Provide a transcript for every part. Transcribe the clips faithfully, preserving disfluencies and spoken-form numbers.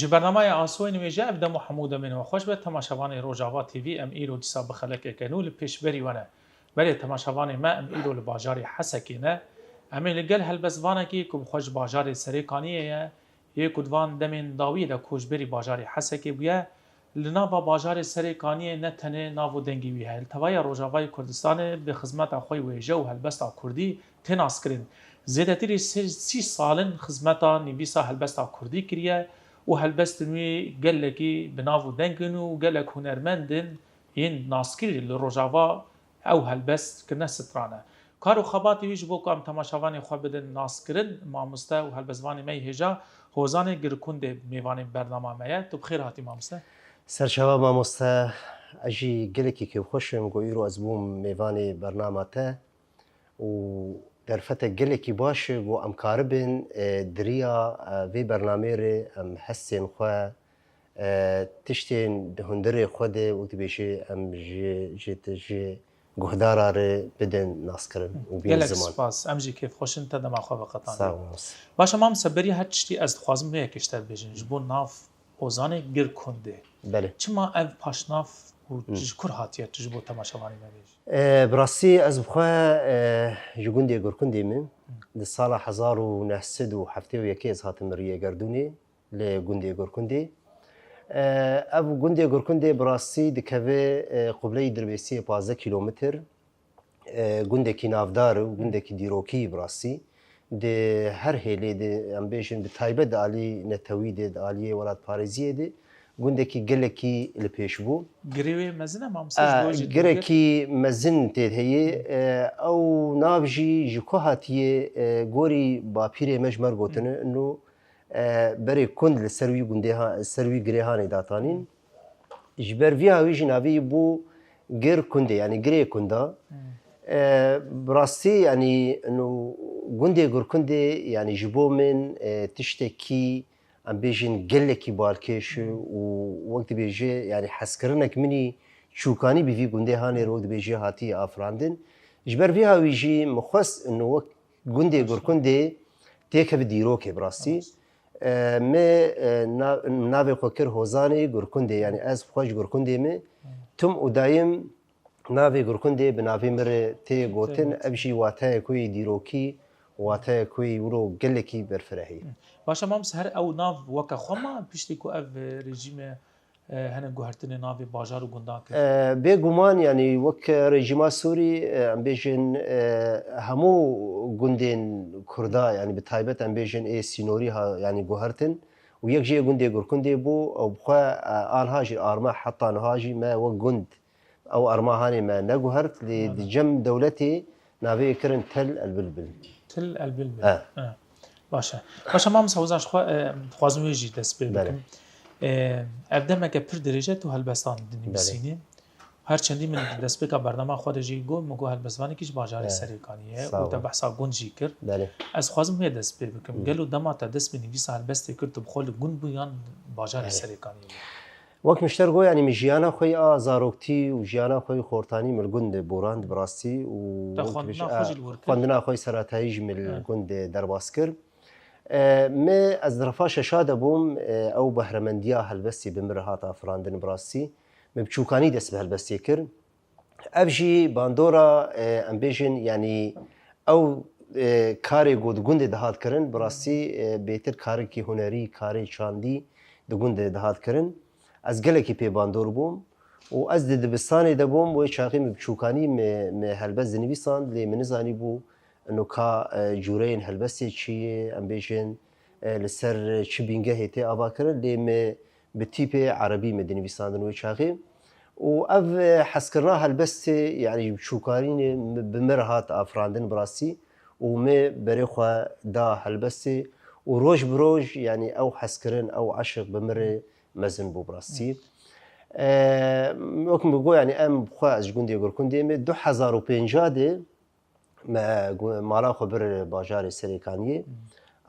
Ji bernamaya Asoyên Wêje ev dem û hemû demên we xweş be. Temaşevanê Rojava T V, em îro dîsa bi xelekeke nû li pêşberî we ne. Belê temaşevanê me, em îro li bajarê Hesekê ne. Em ê li gel helbestvanekî ku bi xwe ji bajarê Serêkaniyê ye, yê ku di van demên dawiyê de koçberî bajarê Hesekê bûye, li nava bajarê Serêkaniyê ne tenê nav û dengê wî heye. Li tevaya Rojavayê Kurdistanê bi xizmeta xwe wêje û helbesta kurdî tê naskirin. Zêdetirî sê, sî sal in xizmeta nivîsa helbesta kurdî kiriye û helbestên wî gelekî bi nav û deng in û gelek hunermend in yên naskirî li Rojava ew helbest kirine strane. Kar û xebatê wî ji bo ku em temaşevanê xwe bidin naskirin, mamoste û helbestvanê me yê hêja Hozanê Girkundê mêvanê bernama me ye. Tu bi xêr hatî mamoste. Serçava mamoste, ez jî gelekî kêfxweş im ku îro ez bûm mêvanê bernama te û derfetek gelekî baş e ku em karibin, e, di riya, e, vê bernameyê re em hestên xwe, e, tiştên di hundirê xwe de û dibêje em ji, ji, ji guhdara re bidin naskirin û bînin Gelek ziman. Spas. Em jî kêfxweş in te dema xwe veqetandî. Sağ ol. Baş e mamoste, beriya her tiştî ez dixwazim vê yekê ji te bibêjim. Ji bo nav Ozanê Girkundê. Belê. Çima ev paşnav û Hı. ji kur hatiye, tu ji bo temaşevanê me bêjî? E, bi rastî ez bi xwe, e, ji gundê Girkundê me. Di sala hezar û neh sed û heftê û yekê ez hatim riyê gerdûnê li gundê Girkundê. E, ev gundê Girkundê bi rastî dikeve, e, qubleyê Dirbêsiyê pazdeh kîlometr. E, gundekî navdar û gundekî dîrokî bi rastî. Di her hêlê de, em bêjin, bi taybet di alî netewî de, di aliyê welatparêziyê de gundekî gelekî li pêş bû. Girê wê mezin e, mamoste, ji A, bo jî dûr girekî mezin tê de heye. E, ew nav jî ji ku hatiye, e, gorî bapîrê me ji me re gotine, ino, e, berê kund li ser wî gundê ha-, ser wî girê hanê datanîn. Ji ber vî hawî jî navê wî bû Gir Kundê, yanî Girê Kunda. E, bi rastî, yanî, ino, gundê Gurkundê, yanî, ji bo min, e, tiştekî, em bêjin, gelekî balkêş û wek dibêje, yanî, hezkirinek min î çûkanî bi vî gundê hanê re, wek dibêje, hatiye afirandin. Ji ber vî hawî jî min xwest, ino, wek gundê Gurkundê têkeve dîrokê bi rastî. E, me, e, na-, navê xwe kir Hozanê Gurkundê, yanî ez bi xwe ji Gurkundê me. Tim û dayim navê Gurkundê bi navê min re tê gotin, ev jî wateyek wê yî dîrokî, wateyek wê yî wilo gelekî berfirehî. Baş e, mamoste, her ew nav weke xwe ma piştî ku ev, e, rejîme, e, hene guhertinê navê bajar û gundan kir? E, bêguman, yanî wek rejîma Sûrî, e, em bêjin, e, hemû gundên Kurda, yanî bi taybet em bêjin ê sînorî ha, yanî guhertin û yek jê gundê Gurkundê bû, ew bi xwe, e, anha jî arme heta niha jî me wek gund ew arma hanê me neguhert, lê di cem dewletê navê kirin Tel El Bilbil. Tel El Bilbil. E. E. Baş e. Baş e, mamoste Hozan, ji xwe, e, dixwazim wê jî dest pê Belê. bikim. E, ev demeke pir dirêj e tu helbestan dinivîsînî. Her çendî min destpêka bernama xwe de jî got, min got helbestvanekî ji bajarê E. Serêkaniyê ye Sağ û te ol. behsa gund jî kir. Belê. Ez dixwazim wê dest pê bikim. Hı. Gelo dema te dest bi nivîsa helbestê kir, tu bi xwe li gund bû yan bajarê Belê. Serêkaniyê bû? Wek min ji te re got, yanî min jiyana xwe yê a zaroktî û jiyana xwe yê xortanî min li gund borand bi rastî û Te wek xwendina dibêje, xwe a, jî li wir kir? xwendina xwe yê seretayî jî min li Evet. gund derbas kir. E, me, ez di refa şeşa de bûm, e, ew behremendiya helbestê bi min re hat afirandin bi rastî. Min bi çûkanî dest bi helbestê kir. Ev jî bandora, e, em bêjin, yanî ew, e, karê ku di gundê dihat kirin, bi rastî, e, bêtir karekî hunerî, karê çandî di gundê dihat kirin. Ez gelekî pê bandor bûm û ez di dibistanê de bûm, wê çaxê min bi çûkanî me, me helbest dinivîsand, lê min nizanîbû ino ka, e, cûreyên helbestê çi ye, em bêjin, e, li ser çi bîngehê tê avakirin, lê me bi tîpê erebî me dinivîsandin wê çaxê. Û ev, e, hezkirina helbestê, yanî çûkanînê mi-, bi min re hat afirandin bi rastî û me berê xwe da helbestê û roj bi roj, yanî ew hezkirin, ew eşq bi min re mezin bû bi rastî. E, wek min got, yanî em bi xwe, ez ji gundê Gurkundê me, du hezar û pênca de me gu-, mala xwe bir bajarê Serêkaniyê.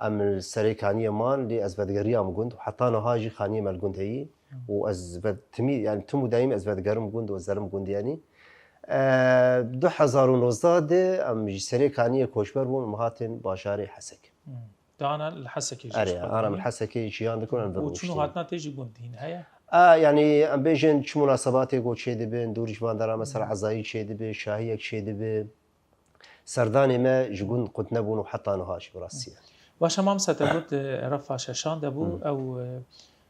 Em li Serêkaniyê man, lê ez vedigeriyam gund. Heta niha jî xaniyê me li gund heyî. Û ez ve-, timî, yanî tim û dayîm ez vedigerim gund û ez derim gund yanî. E, du hezar û nozdeh de em ji Serêkaniyê koçber bûn, em hatin bajarê Hesek. Dana li Hesekê jî Erê, ji xwe ana li dî. Hesekê jiyan dikin em Û çûn û rûniştîn. Hatina tê jî gund dîn heye. A, yanî em bêjin çi munasebatê ku çêdibin, dûr ji van dera mesela ezayî çêdibe, şahiyek çêdibe. Serdanê me ji gund qut nebûn û heta niha jî bi rastî ye. Baş e, mamosta, te got, e, refa şeşan de bû, ew, e,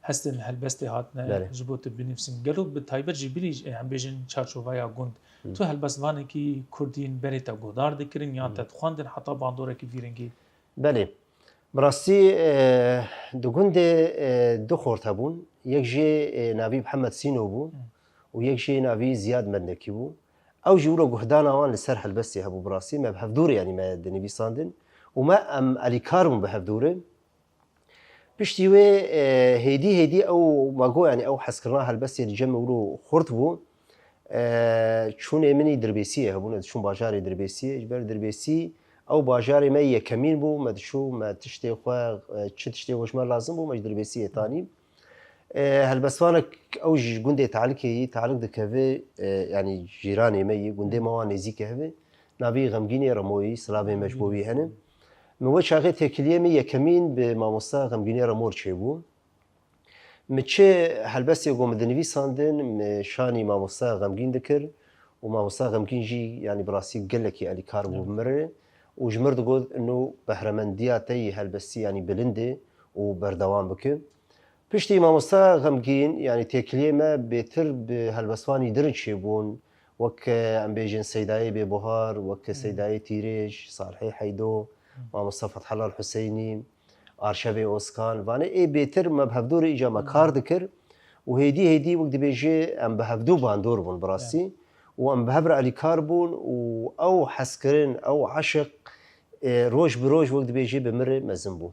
hestên helbestê hatine Belê. ji bo tu binivîsin. Gelo bi taybet jî bilî, e, em bêjin çarçoveya gund. Tu helbestvanekî kurdîn berê te guhdar dikirin yan te dixwendin heta bandorekî vî rengî? Belê. Bi rastî, e, di gundê, e, du xort hebûn. Yek jê, e, navî Mihemed Sîno bû û yek jê navî Ziyad Mendekî bû. Ew jî wilo guhdana wan li ser helbestê hebû bi rastî. Me bi hevdûrê, yanî me dinivîsandin û me em elîkar bûn bi hevdûrê. Piştî wê, e, hêdî hêdî ew me got, yanî ew hezkirina helbestê li cem me wilo xurt bû. E, çûnê min î Dirbêsiyê hebûn, ez diçûm bajarê Dirbêsiyê. Ji ber Dirbêsî ew bajarê me yekemîn bû, me diçû, me tiştê xwe, e, çi tiştê ku ji me lazim bû, me ji Dirbêsiyê tanî. E, helbestvanek ew ji gundê Talikê yî, Talik dikeve, e, yanî cîranê me yî, gundê me wan nêzîk e heve. Navî Xemgînê Remoyî, silavê me ji bo wî hene. Min wê çaxê têkiliyê min yekemîn bi mamosta Xemgînê Remor çêbû. Min çi helbestê ku min dinivîsandin, min şanî mamosta Xemgîn dikir û mamosta Xemgîn jî, yanî bi rastî gelekî elîkar bû bi min re û ji mir digot, ino behremendiya te yî helbestî, yanî bilind e û berdewam bike. Piştî mamosta Xemgîn, yanî têkiliyê me bêtir bi helbestvanî din çêbûn, wek, em bêjin Seydayê Bêbuhar, wek Seydayê Tîrêj, Salihê Heydo, mamosta Fethelal Huseynî, Arşevê Oskan, vanê ê bêtir me bi hevdûrê îca me kar dikir û hêdî hêdî wek dibêjê em bi hevdû bandor bûn bi rastî û em bi hev re elîkar bûn û ew hezkirin, ew eşiq, e, roj bi roj wek dibêjê bi min re mezin bû.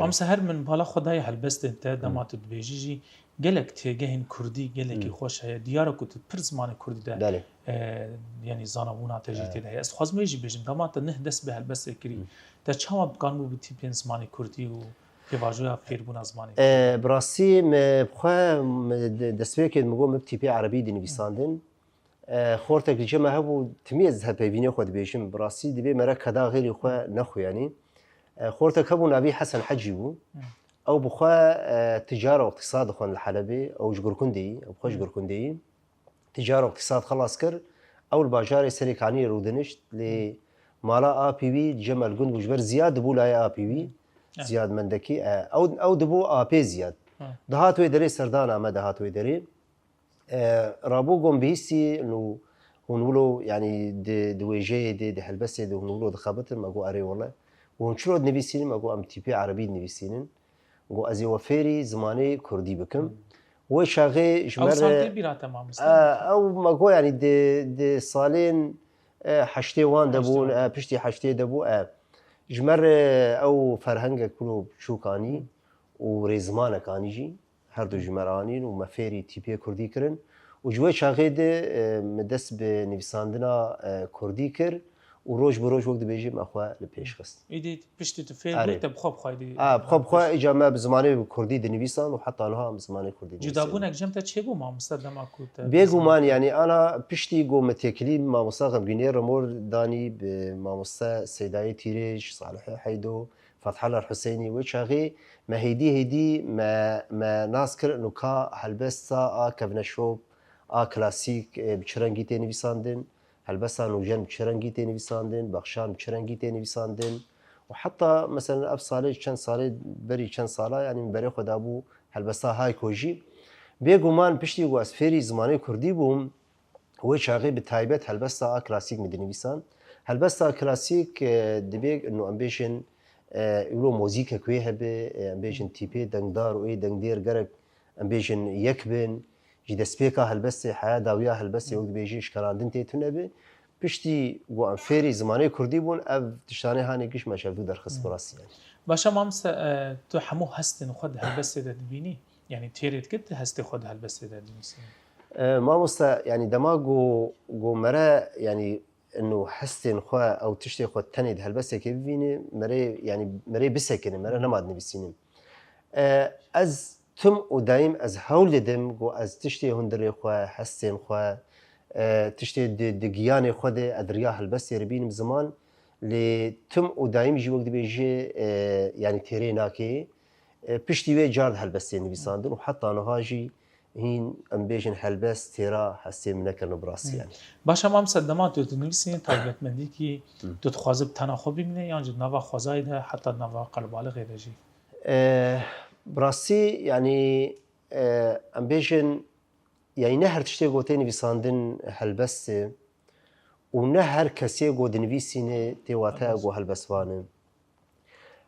Mamosta, her min bala xwe daye helbestên te, dema tu dibêjî jî gelek têgehên kurdî gelekî xweş heye. Diyar e ku tu pir zimanê kurdî de, Belê. e, yanî zanabûna te jî tê de heye. Ez dixwazim wê jî bêjim, dema te nih dest bi helbestê kirî, te çawa bikanibû bi tîpên zimanê kurdî û pêvajoya fêrbûna zimanê kurdî? E, bi rastî me bi xwe, me de-, destpêkê min got min bi tîpê erebî dinivîsandin. E, xortek li cem me hebû, timî ez hevpeyvînê xwe dibêjim. Bi rastî divê mere keda xêrî xwe nexuyanî. E, xortek hebû navî Hesen Hecî bû. Ew bi xwe, e, ticara û îqtîsad dixwend li Helebê. Ew ji Gurkundê yî, ew bi xwe ji Gurkundê yî. Ticara û îqtîsad xelas kir. Ew li bajarê Serê Kaniyê rûdinişt. Lê mala apî wî li cem me li gund bû. Ji ber Ziyad dibû layê apî wî. Ziyad Mendekî. E, ew, ew dibû apê Ziyad. Dihat wê derê, serdana me dihat wê derê. E, rabû got min bihîstî, û hûn wilo, yanî di, di wêjeyê de, di helbestê de hûn wilo dixebitin? Me got erê wele. Got hûn çilo dinivîsînin? Me got em tîpê erebî dinivîsînin. Got ez ê we fêrî zimanê kurdî bikim. Wê çaxê ji Ew me sal re, tê bîra te, mamoste? e, ew me got, yanî di, di salên, e, heştê wan de bûn, e, piştî heştê de bû, e. Ji me re ew ferhengek wilo biçûk anî û rêzimanek anî jî. Her du ji me re anîn û me fêrî tîpê kurdî kirin. Û ji wê çaxê de, e, me dest bi nivîsandina, e, kurdî kir û roj bi roj, wek dibêjî, me xwe li pêş xist. Îdî piştî tu fêr bûyî, te bi xwe bi xwe dî. A, bi xwe bi xwe îca me bi zimanê kurdî dinivîsan û heta niha em zimanê kurdî dinivîsînin. Cudabûnek cem te çêbû, mamoste, dema ku te Bêguman, yanî ana piştî ku me têkilî mamosta Xemgînê Remor danî bi mamoste Seydayê Tîrêj, Salihê Heydo, Fethelal Huseynî, wê çaxê me hêdî hêdî me, me nas kir û ka helbesta a kevneşop, a klasîk, e, bi çi rengî tê nivîsandin, helbesta nûjen bi çi rengî tê nivîsandin, bexşan bi çi rengî tê nivîsandin. Û heta mesela ev salê, çend salê berî, çend sala, yanî min berê xwe dabû helbesta Hayko jî. Bêguman piştî ku ez fêrî zimanê kurdî bûm, wê çaxê bi taybet helbesta a klasîk min dinivîsan. Helbesta klasîk, e, divê, ino em bêjin, e, îro mozîkek wê hebe, e, em bêjin tîpê dengdar û ê dengdêr gerek, em bêjin, yek bin. Ji destpêka helbestê, heya dawiya helbestê, wek dibêjî, şikerandin tê tune be. Piştî ku em fêrî zimanê kurdî bûn, ev tiştanê hanê giş me ji hevdû derxist bi rastî, yanî. Baş e, mamoste, e, tu hemû hestên xwe di helbestê de dibînî? Yanî têrê dikit tu hestê xwe di helbestê de dinivîsînî? E, mamoste, yanî dema ku, ku mere, yanî ino hestên xwe, ew tiştê xwe tenê di helbestekê bivînî, merê, yanî merê bisekine, mere nema dinivîsînim. E, ez tim û daîm ez hewl didim ku ez tiştê hundirê xwe, hestên xwe, e, tiştê di, di giyanê xwe de ez di riya helbestê re bînim ziman, Lê tim û daîm jî wek dibêje, e, yanî têrê nake. E, piştî wê car di helbestê nivîsandin û heta niha jî hîn, em bêjin, helbest têra hestê min nekirine bi rastî yanî. Baş e, Mamse, dema tu dinivîsînî taybetmendîkî tu dixwaze bi tena xwe bimîne yan jî di nava xwezayê de heta di nava qelebalixê de jî? E, bi rastî yanî, e, em bêjin, yanî ne her tiştê ku tê nivîsandin helbest e û ne her kesê ku dinivîsîne tê wateya ku helbestvan e.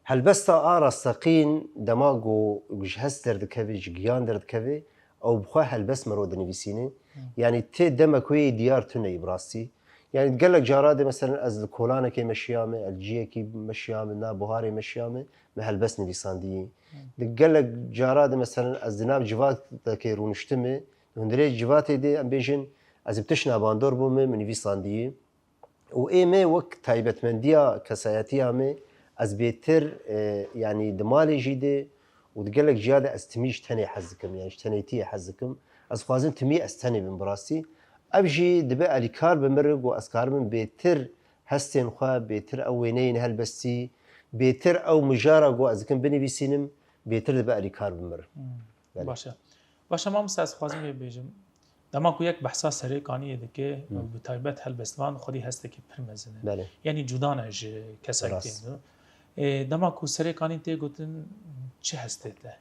Helbesta a rasteqîn dema ku ji hest derdikeve, ji giyan derdikeve, ew bi xwe helbest mero dinivîsîne. Yanî tê demek wê diyar tune yî bi rastî. Yanî gelek cara de, meselen, ez li kolanekê meşiyame, ez li ciyekî meşiyame, na buharê meşiyame, me helbest nivîsandiyî. Di gelek cara de, meselen, ez di nav civatekê rûniştime, di hundirê civatê de, em bêjin, ez bi tişna bandor bûme, min nivîsandiyî. Û ê me wek taybetmendiya kesayetiya me, ez bêtir, e, yanî di malê jî de û di gelek ciya de ez timî ji tenê hez dikim, yanî ji tenêtiyê hez dikim. Ez dixwazim timî ez tenê bim bi rastî. Ev jî dibe alîkar bi min re ku ez karibim bêtir hestên xwe, bêtir ew wêneyên helbestî, bêtir ew mijara ku ez dikim binivîsînim, bêtir dibe alîkar bi min re. Belê. Baş e. Baş e, mamoste, ez dixwazim vê bêjim. Dema ku yek behsa Serê Kaniyê dike, bi taybet helbestvan, xwedî hestekî pir mezin e. Belê. Yanî cuda ne ji kesayetiyên din. Ê, dema ku Serê Kanî tê gotin, çi hestê te?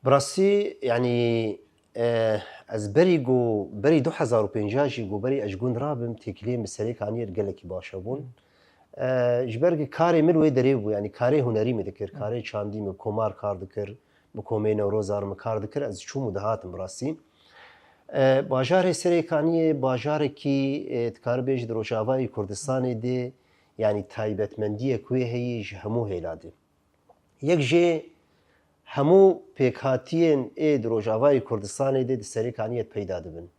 Bi rastî, yanî, e, ez berî ku, berî du hezar û pêncî jî ku berî ez ji gund rabim, têkiliyê min Serê Kaniyê gelekî baş hebûn. E, ji ber ku karê min wê derê bû, yanî karê hunerî min dikir, karê çandî min, komar kar dikir, bi komê Newroza re min kar dikir, ez diçûm û dihatim bi rastî. E, bajarê Serê Kaniyê bajarekî, e, dikare bêje di Rojavayê Kurdistanê de, yanî taybetmendiyek wê heye ji hemû hêla de. Yek jê hemû pêkhatiyên ê di Rojavayê Kurdistanê de di Serê Kaniyê de peyda dibin.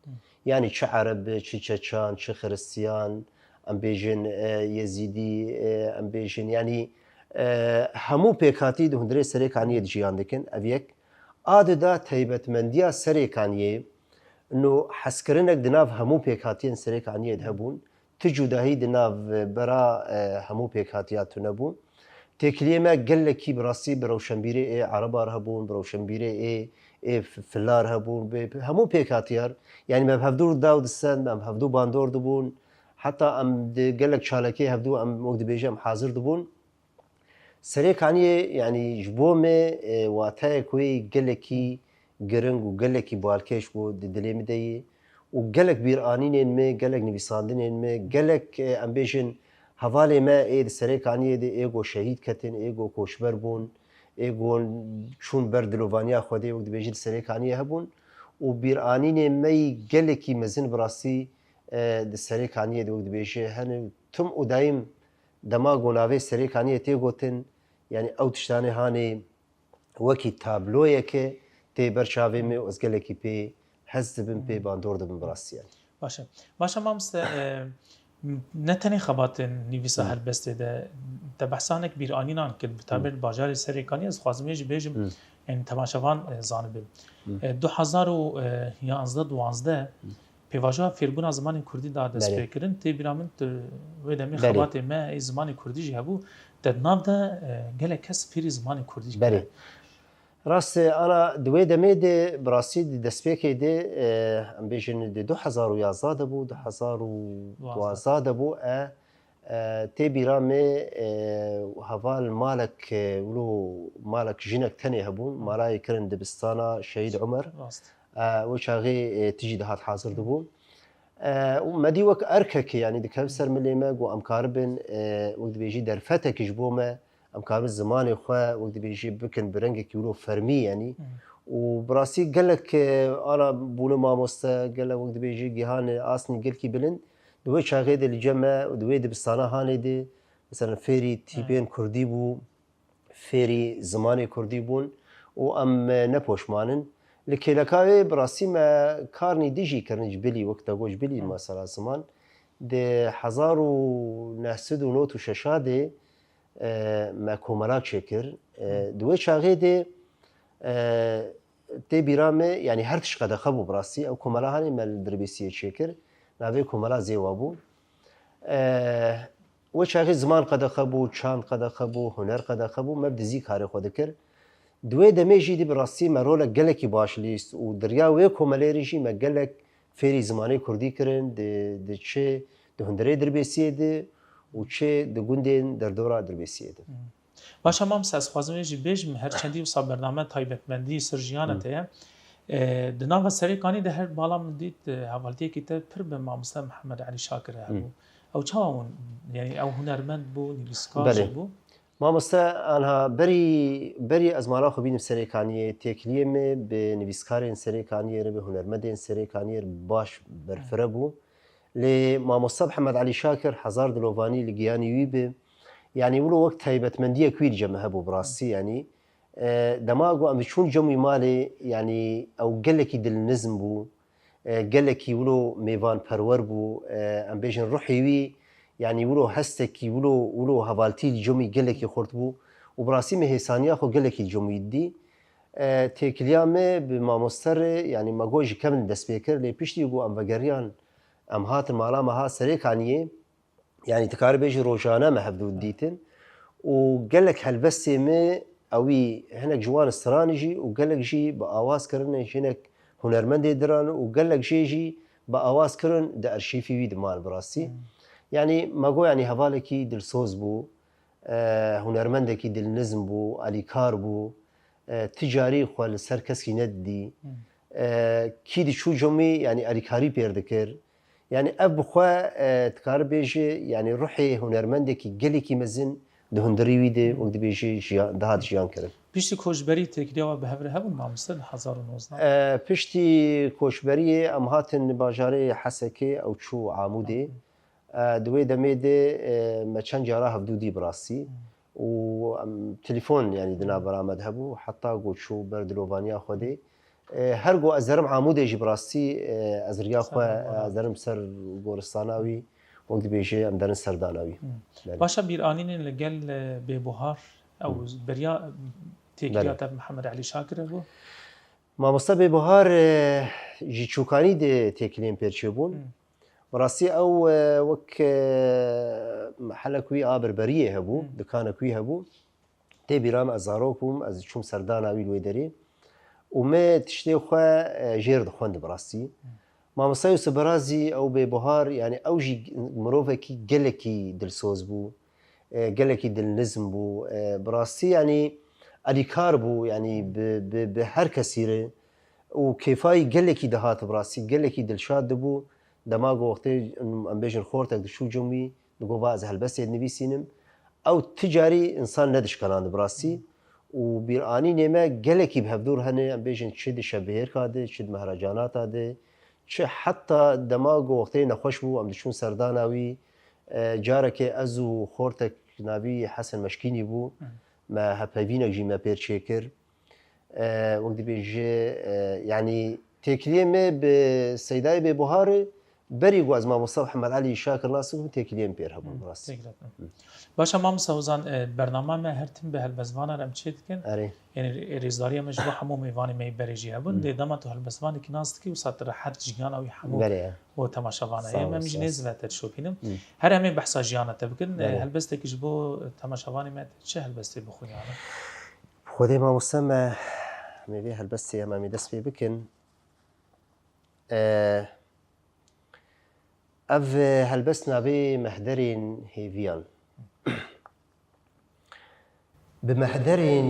Yanî çi Ereb be, çi Çeçan, çi Xiristiyan, em bêjin, e, Yezîdî, e, em bêjin, yanî, e, hemû pêkhatî di hundirê Serê Kaniyê de jiyan dikin. Ev yek. A di da taybetmendiya Serê Kaniyê, no hezkirinek di nav hemû pêkhatiyên Serê Kaniyê de hebûn. Ti cudahî di nav bera, e, hemû pêkhatiya tune bû. Têkiliyê me gelekî bi rastî bi rewşenbîrê ê Ereba re hebûn, bi rewşenbîrê ê, ê f-, Filar hebûn, bi, bi hemû pêkhatiya re. Yanî me bi hevdû da û distend, em hevdû bandor dibûn. Heta em di gelek çalakiyê hevdû em, wek dibêje, em hazir dibûn. Serê Kaniyê, yanî ji bo me, e, wateyek wê gelekî giring û gelekî balkêş bû di dilê min de yê û gelek bîranînên me, gelek nivîsandinên me, gelek, e, em bêjin, hevalê me ê di Serê Kaniyê de ê ku şehîd ketin, ê ku koçber bûn, ê ku çûn ber dilovaniya Xwedê, wek dibêjin, di Serê Kaniyê hebûn û bîranînên me yî gelekî mezin bi rastî, e, di Serê Kaniyê de, wek dibêje, hene. Tim û daîm dema ku navê Serê Kaniyê tê gotin, yanî ew tiştanê hanê wekî tabloyeke tê ber çavê me û ez gelekî pê hez dibim, pê bandor dibim bi rastî yanî. Baş e. Baş e, mamoste, e, ne tenê xebatên nivîsa helbestê de, te behsa hinek bîranînan kir, bi taybet bajarê Serê Kaniyê, ez dixwazim vê jî bêjim, yanî temaşevan, e, zanibin. E, du hezar û yanzdeh duwazdeh, pêvajoya fêrbûna zimanê kurdî da dest pê kirin. Tê bîra min tu wê demê xebatê me ê zimanê kurdî jî hebû. Te di nav de, e, gelek kes fêrî zimanê kurdî kir. Belê. Rast e, ana di wê demê de bi rastî di destpêkê de, e, em bêjin di du hezar û yazdeh de bû, du hezar û duwazdeh de bû, e, e, tê bîra me, e, heval malek, e, wilo malek jinek tenê hebûn, malayê kirin dibistana Şehîd Umer. Rast. E, wê çaxê, e, tijî dihat hazir dibû. E, û me dî wek erkekê, yanî dikeve ser milê me, ku em karibin, e, wek dibêjî derfetekî ji bo me, em karibin zimanê xwe, wek dibêjî, bikin bi rengekî wilo fermî, yanî. Û bi rastî gelek, e, ana bûne mamoste, gelek, wek dibêjî, gihane asnî gelkî bilind. Di wê çaxê de li cem me, di wê dibistana hanê de, mesela fêrî tîpên kurdî bû, fêrî zimanê kurdî bûn û em, e, ne poşman in. Li kêleka wê bi rastî me karnî dijî kirin ji bilî, wek te got ji bilî mesela ziman. Di hezar û neh sed û nod û şeş de, e, me komela çêkir. E, di wê çaxê de, e, tê bîra me, yanî her tişt qedexe bû bi rastî. Ew komela hanê me li Dirbêsiyê çêkir. Navê komela Zêwa bû. E, Wê çaxê ziman qedexe bû, çand qedexe bû, huner qedexe bû, me bi dizî karê xwe dikir. Di wê demê jî dî bi rastî me rolek gelekî baş lîst û di riya wê komelê re jî me gelek fêrî zimanê kurdî kirin, di, di çi di hundirê Dirbêsiyê de û çi di gundên derdora Dirbêsiyê de. Başa mamoste, ez xwazim vê jî bêjim, her çendî wisa bername taybetmendî ser jiyana te ye. E, di nava Serêkanî de her bala min dît, e, hevaltiyekî te pir bi mamoste Mihemed Elî Şakir hebû. Ew çawa hûn, yanî ew hunermend bû, nivîskar jî bû? Mamoste, anha berî, berî ez mala xwe bînim Serêkaniyê, têkiliyê me bi nivîskarên Serêkaniyê re, bi hunermendên Serêkaniyê re baş berfire bû. Lê mamoste Mihemed Elî Şakir hezar dilovanî li giyanî wî bi. Yanî wilo wek taybetmendiyek wî li cem me hebû bi rastî yanî. E, dema ku em diçûn cem wî malê, yanî ew gelekî dilnizm bû, e, gelekî wilo mêvanperwer bû, e, em bêjin ruhê wî, yanî wilo hestekî, wilo, wilo hevaltî li cem wî gelekî xurt bû û bi rastî me hêsaniya xwe gelekî li cem wî didî. E, têkiliya me bi mamoste re, yanî me got ji kevin dest pê kir, lê piştî ku em vegeriyan, em hatin mala me ha Serêkaniyê, yanî tu karî bêjî rojane me hevdû didîtin û gelek helbestê me ewî hinek ji wan stranî jî û gelek jî bi awaz kirine ji hinek hunermendê diran û gelek jê jî bi awaz kirin di erşîfî wî de mal bi rastî. Yanî me got yanî hevalekî dilsoz bû, e, hunermendekî dilnizm bû, alîkar bû, e, ti carî xwe li ser keskî nedidî. E, kî diçû cem wî, yanî alîkarî pêr dikir. Yanî ev bi xwe, e, dikare bêje, yanî ruhê hunermendekî gelekî mezin di hundirî wî de, wek dibêje, jiyan, dihat jiyan kirin. Piştî koçberî têkiliya we bi hev re hebûn mamoste di hezar û nozdeh? E, piştî koçberiyê em hatin bajarê Hesekê, ew çû Amûdê. E, di wê demê de, e, me çend cara hevdû dî bi rastî. Û, em, telefon, yanî di navbera me de hebû, heta ku çû ber dilovaniya Xwedê. E, her ku ez derim Amûdê jî bi rastî, e, ez riya xwe, e, ez derim ser goristana wî, wek dibêje em derin serdana wî. Belê. Başa bîranînên li gel, e, Bêbuhar, ew beriya têkiliya te bi Mihemed Elî Şakir hebû? Mamoste Bêbuhar, e, ji çûkanî de têkiliyên pêr çêbûn. Bi rastî ew, e, wek, e, helek wî a berberiyê hebû, dikanek wî hebû. Tê bîra min ez zarok bûm, ez diçûm serdana wî li wê derê. Û me tiştê xwe, e, jêr dixwend bi rastî. Mamosta Yûsif Berazî ew Bêbuhar, yanî ew jî mirovekî gelekî dilsoz bû, e, gelekî dilnizm bû. E, bi rastî yanî alîkar bû, yanî bi, bi, bi her kesî re. Û kêfa wî gelekî dihat bi rastî, gelekî dilşad dibû. Dema ku wextê em bêjin xortek diçû cem wî, digot va ez helbestê dinivîsînim. Ew ti carî însan nedişkeland bi rastî. Û bîranînê me gelekî bi hevdûr hene, em bêjin çi di şebihêrka de, çi di mehrecanata de, çi heta dema ku wextê nexweş bû, em diçûn serdana wî. E, carekê ez û xortek navî Hesen Meşkînî bû, me hevpeyvînek jî me pêr çêkir. E, wek dibêje, e, yanî têkiliyê me bi Seydayê Bêbuharê berî ku ez mamosta Mihemed Elî Şakir nas dikim, têkiliyê min pêr hebûn bi rastî. Têkiliyê min. Baş e mamosta Hozan, e, bernama me her tim bi helbestvanan em çê dikin. Erê. Yanî rê-, rêzdariya me ji bo hemû mêvanê me yê berê jî hebûn. Dê dema tu helbestvanekî nas dikî, wisa tu rehet jiyana wî hemû bo temaşevana heye. Em jî nêzî ve te dişopînim. Her em ê behsa jiyana te bikin. E, helbestekî ji bo temaşevanê me çi helbestê bixwînî? Xwedê mamoste me, em ê vê helbestê em, em ê dest pê bikin. E, ev helbest navê Mehderên Hêviyan. Bi mehderên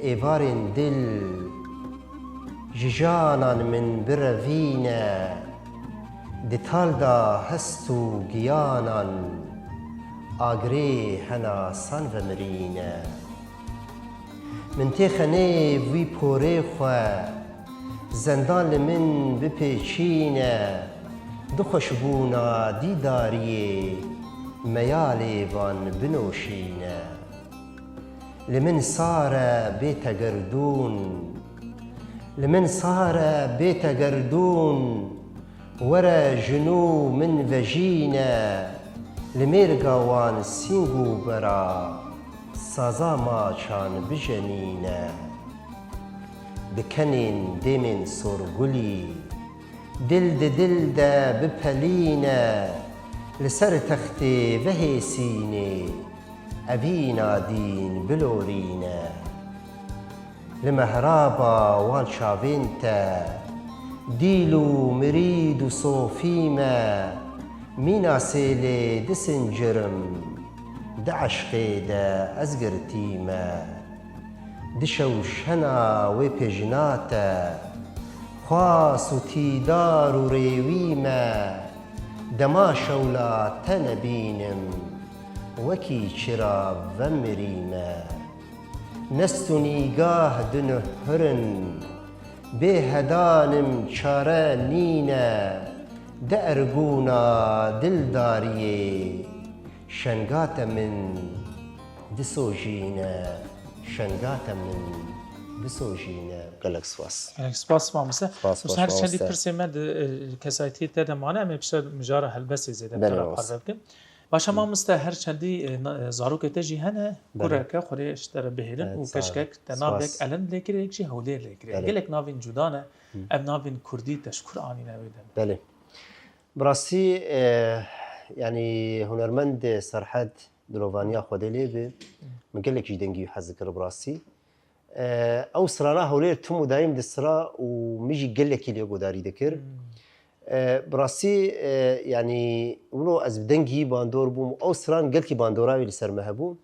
êvarên dil ji janan min birevîne, di tal da hest û giyanan agirê henasan vemirîne. Min têxenê vî porê xwe, zendan li min bipêçîne, di xweşbûna dîdariyê meyalê van binoşîne. Li min sar e bê te gerdûn, li min sar e bê te gerdûn, were ji nû min vejîne, li mêrga wan sîng û bera saza maçan bijenîne. Bi kenên dêmên sorgulî, dil di dil de bipelîne, Li ser textê vehêsînê evîna dîn bilorîne. Li mehraba wan çavên te dîl û mirîd û sofî me. Mîna sêlê disincirim, di eşqê de ez girtî me. Di şewşena wê pêjina te, xwas û tîdar û rêwî me. Dema şewla te nebînim, wekî çira vemirî me. Nest û nîgah di nuhirin, bê hedanim çare nîne. Di ergûna dildariyê, şenga te min disojîne, şenga te min disojîne. Gelek spas. Gelek spas mamoste. Spas, Mamoste, her çendî pirsê me di, e, kesayetiyê te de mane, em ê piştre mijara helbestê zêde Belê, te re mamoste. Parve bikim. Baş e mamoste, her çendî, e, na-, e, zarokê te jî hene, Belê. kureke xwedê ji te re bihêlin Evet, û sağ ol. keçkek te navek Spas. Elend lê kir, yek jî Hewlêr lê kir. Belê. Gelek navên cuda ne, Hı. ev navên kurdî te ji kur anîne wê demê? Belê. Bi rastî, e, yanî hunermend Serhed, dilovaniya Xwedê lê bi, min gelek jî dengî wî hez dikir bi rastî. E, ew strana Hewlêr tim û dayîm distra û min jî gelekî lê guhdarî dikir. Hmm. E, bi rastî, e, yanî wilo ez bi dengî bandor bûm, ew stran gelkî bandora wî li ser me hebû.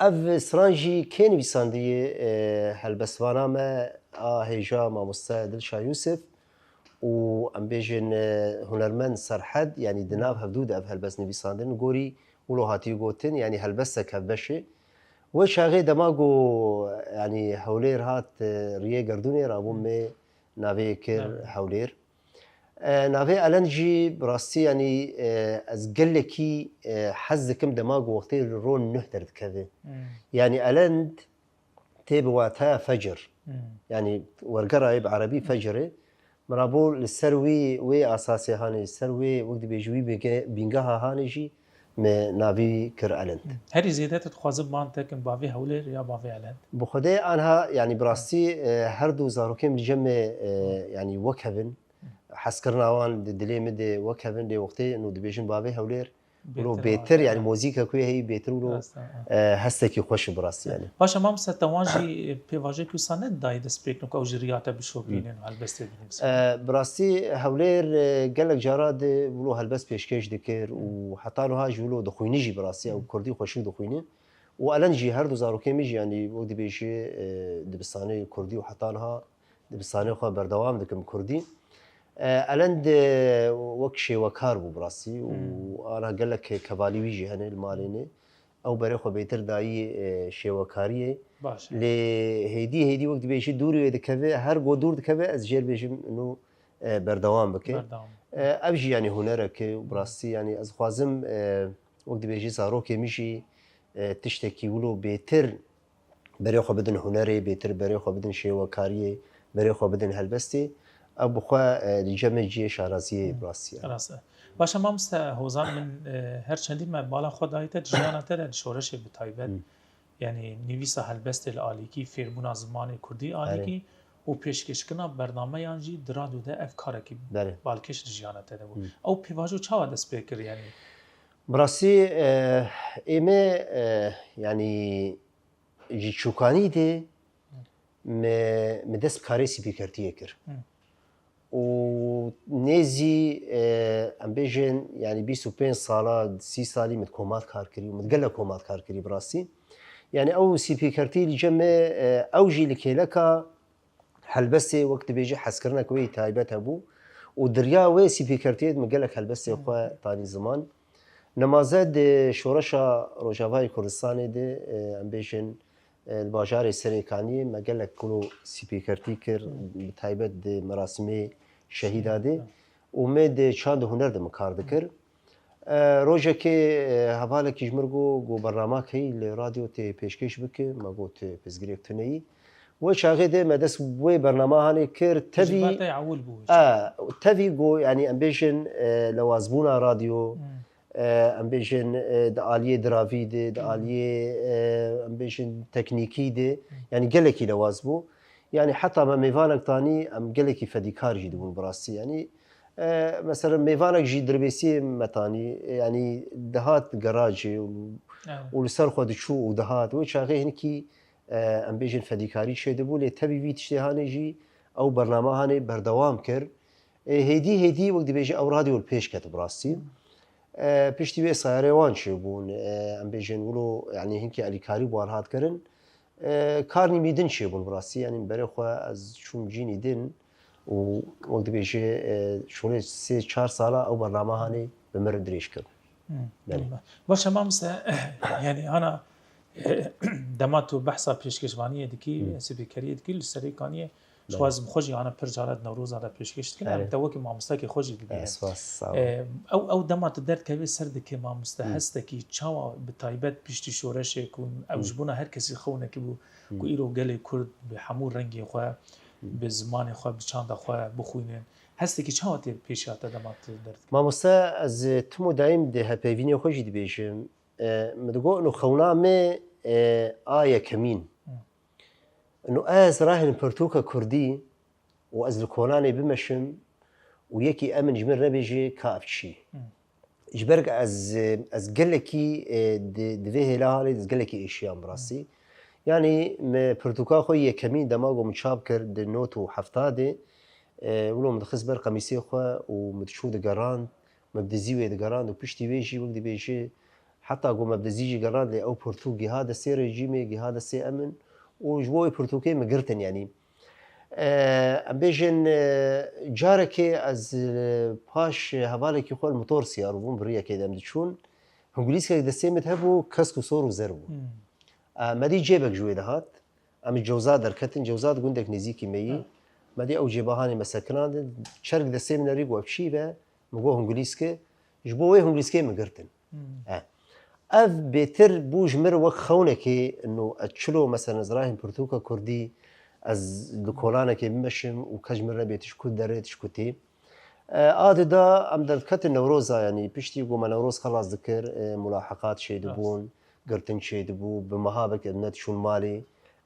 Ev stran jî kê nivîsandiye, e, helbestvana me a hêja mamoste Dilşa Yûsif û em bêjin, e, hunermend Serhed, yanî di nav hevdû de ev helbest nivîsandin. Gorî wilo hatiye gotin, yanî helbestek hevbeş e. Wê çaxê dema ku, yanî Hewlêr hat, e, riyê gerdûnê, rabû me navê kir Evet. Hewlêr. E, navê Elend jî bi rastî, yanî, e, ez gelekî, e, hez dikim dema ku wextê li ro nuh derdikeve. Hmm. Yanî Elend tê bi wataya fecr. Hmm. Yanî wergera wê bi erebî fecr e. Min rabû li ser wî, wê asasê hanê, li ser wê, wek dibêjî wî bînge-, bîngeha hanê jî me navî kir Elend. Herî zêde tu dixwazin band tekin bavê Hewlêr ya bavê Elend? Bi Xwedê anha, yanî bi rastî, e, her du zarokê min li cem me, e, yanî wek hev in. Hezkirina wan di dilê min de wek hev in, lê wextê û dibêjin bavê Hewlêr, wilo Bêtir bêtir, rast, yanî ha. mozîka ku hê heyî bêtir wilo, Rast, ha, ha. e, hestekî xweş e bi rastî yanî. Baş e mamoste, te wan jî pêvajoyek wisa nedayî destpêkî ku ew ji riya te bişopînin û helbestê binivîsin? E, bi rastî Hewlêr, e, gelek cara di wilo helbest pêşkêş dikir û heta niha ji wilo dixwînî jî bi rastî ew kurdî xweşik dixwînin. Û Elend jî her du zarokê min jî, yanî wek dibêjî, e, dibistanê kurdî û heta niha dibistanê xwe berdewam dikim kurdî. E, Elend, e, wek şêwekar bû bi rastî û Hmm. ana gelek kevalî wî jî hene li malê ne. Ew berê xwe bêtir dayî, e, şêwekariyê. Baş e. Lê hêdî hêdî wek dibêjî dûrî wê dikeve, her go dûr dikeve, ez jê re bêjim, nû, e, berdewam bike. Berdewam. E, ev jî yanî hunerek e û bi rastî yanî ez dixwazim, e, wek dibêjî zarokê min jî, e, tiştekî wilo bêtir berê xwe bidin hunerê, bêtir berê xwe bidin şêwekariyê, berê xwe bidin helbestê. Ew bi xwe, e, li cem me cihê şaraziyê bi rastî ye. Rast e. Baş e mamoste Hozan, min, e, her çendî me bala xwe dayî te, di jiyana te de di şoreşê bi taybet, Hmm. yanî nivîsa helbestê li alîkî, fêrbûna zimanê kurdî Erê. alîkî û pêşkêşkirina bernameyan jî di radyo de ev karekî Belê. balkêş di jiyana te de bû. Hmm. Ew pêvajo çawa dest pê kir yanî? Bi rastî, e, ê me, e, yanî ji çûkanî de me, me dest bi karê spîkertiyê kir. Hı. Û nêzî, e, em bêjin, yanî bîst û pênc sala, sî salî min komat kar kirî û min gelek komat kar kirî bi rastî. Yanî ew spîkertî li cem me, e, ew jî li kêleka helbestê wek dibêjî hezkirinek wê yî taybet hebû û di riya wê spîkertiyê de min gelek helbestê xwe tanî ziman. Nemaze di şoreşa Rojavayê Kurdistanê de, e, em bêjin, e, li bajarê Serêkaniyê me gelek kulo spîkertî kir, bi taybet di merasimê şehîda de û me di çand û huner de min kar dikir. E, rojekê, e, hevalekî ji mir got, got, "Bernamak heyî li radyo tê pêşkêş bike?" Me got, "Pirsgirêk tune yî." Wê çaxê de me dest wê bernama hanê kir. Tevî, Tecrîba te ewil bû. E, tevî got, yanî em bêjin, e, lewazbûna radyo, Hmm. e, em bêjin, e, di aliyê diravî de, di Hmm. aliyê, e, em bêjin teknîkî de, Hmm. yanî gelekî lewaz bû. Yanî heta me mêvanek tanî, em gelekî fedîkar jî dibûn bi rastî. Yanî E, mesela mêvanek jî Dirbêsiyê metanî, e, yanî dihat garajê û, û li ser xwe diçû û dihat. Wê çaxê hinkî, e, em bêjin fedîkarî çêdibû, lê tevî vî tiştê hanê jî ew bername hanê berdewam kir. E, hêdî hêdî wek dibêje ew radyo li pêş ket bi rastî. E, piştî wê sayarê wan çêbûn. E, em bêjin wilo, yanî hinkî elîkarî bi wan hat kirin. E, karnî mî din çêbûn bi rastî. Yanî berê xwe ez çûm cînî din û wek dibêje, e, şolê sê çar sala ew bername hanê bi mir dirêj kir. Hmm. Belê. Baş e mamoste, yanî hana, e, dema tu behsa pêşkêşvaniyê dikî, Hmm. spîkeriyê dikî, li Serê Kaniyê, ji xwe Belê. ez bi xwe jî ana pir cara di Newroza de pêşkêş dikin, Belê. em te wekî mamostekî xwe jî dibînin. Ez spas, sağ ol. E, ew, ew dema tu derdikevê ser dikê mamoste, Hmm. hestekî çawa bi taybet piştî şoreşê ku ew Hmm. ji bona her kesî xewnekî bû, ku Hmm. îro gelê Kurd bi hemû rengê xwe, Hmm. bi zimanê xwe, bi çanda xwe bixwînin. Hestekî çawa tê pêşiya te dema tu derdikevî? Mamoste, ez, e, tim û daîm di hevpeyvînê xwe jî dibêjim. E, min digot, ino xewna me, e, a yekemîn. Hmm. Ino ez rahênim pirtûka kurdî û ez li kolanê bimeşim û yekî emin ji min re bêje ka ev çi. Hmm. Ji ber ku ez, e, ez gelekî, e, di, di vê hêla halê ez gelekî êşiyam bi rastî. Hmm. Yanî me pirtûka xwe yekemîn dema ku min çap kir di nod û hefta de, e, wilo min dixist ber qemîsê xwe û min diçû digerand, me bi dizî wê digerand û piştî wê jî wek dibêje, heta ku me bi dizî jî gerand, lê ew pirtûk giha destê rejîmê, giha destê emin û ji bo wê pirtûkê min girtin, yanî. E, em bêjin, e, carekê ez, e, paş hevalekî xwe li motor siyar bûm, bi riyekê de em diçûn. Hingulîskek destê min hebû, kesk û sor û zer bû. Hmm. E, me dî cêbek ji wê dihat. Em ji Cewza derketin, Cewza di gundek nêzîkî me yî. Ha. Me dî ew cêba hanê me sekinandin. Çerk destê min erî got, ev çi be? Min got, hingulîsk e. Ji bo wê hingulîskê min girtin. Hmm. E. Ev bêtir bû ji min re wek xewnekê, ino ez çilo, meselen, ez rahîm pirtûka kurdî, ez li kolanekê bimeşim û kes ji min re bê tu ji ku derê, tu ji ku tê. E, a di da em derketin Newroza, yanî piştî ku me Newroz xelas dikir, e, mulaheqat çêdibûn, Rast. girtin çêdibû, bi meha vek em nediçûn malê.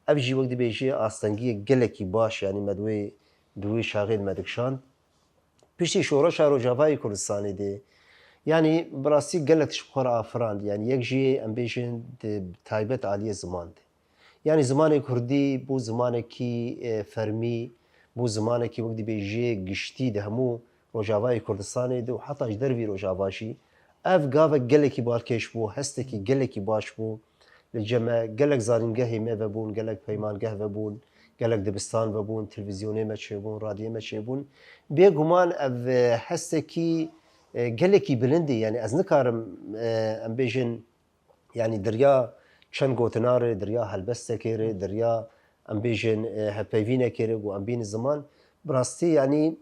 Ev jî wek dibêjî astengiyek gelekî baş, yanî me di wê, di wê çaxê de me dikişand. Piştî şoreşa Rojavayê Kurdistanê de, yanî bi rastî gelek tişt bi xwe re afirand. Yanî yek jî em bêjin di taybet aliyê ziman de. Yanî zimanê kurdî bû zimanekî, e, fermî, bû zimanekî wek dibêjê giştî di hemû Rojavayê Kurdistanê de û heta ji dervî Rojava jî. Ev gavek gelekî balkêş bû, hestekî gelekî baş bû. Li cem me gelek zanîngehê me vebûn, gelek peymangeh vebûn, gelek dibistan vebûn, televîzyonê me çêbûn, radyoyê me çêbûn. Bêguman ev, e, hestekî, e, gelekî bilind e. Yanî ez nikarim, e, em bêjin, yanî derya çend gotina re, derya helbestekê re, derya em bêjin, e, hevpeyvînekê re ku em bînin ziman. Bi rastî, yanî,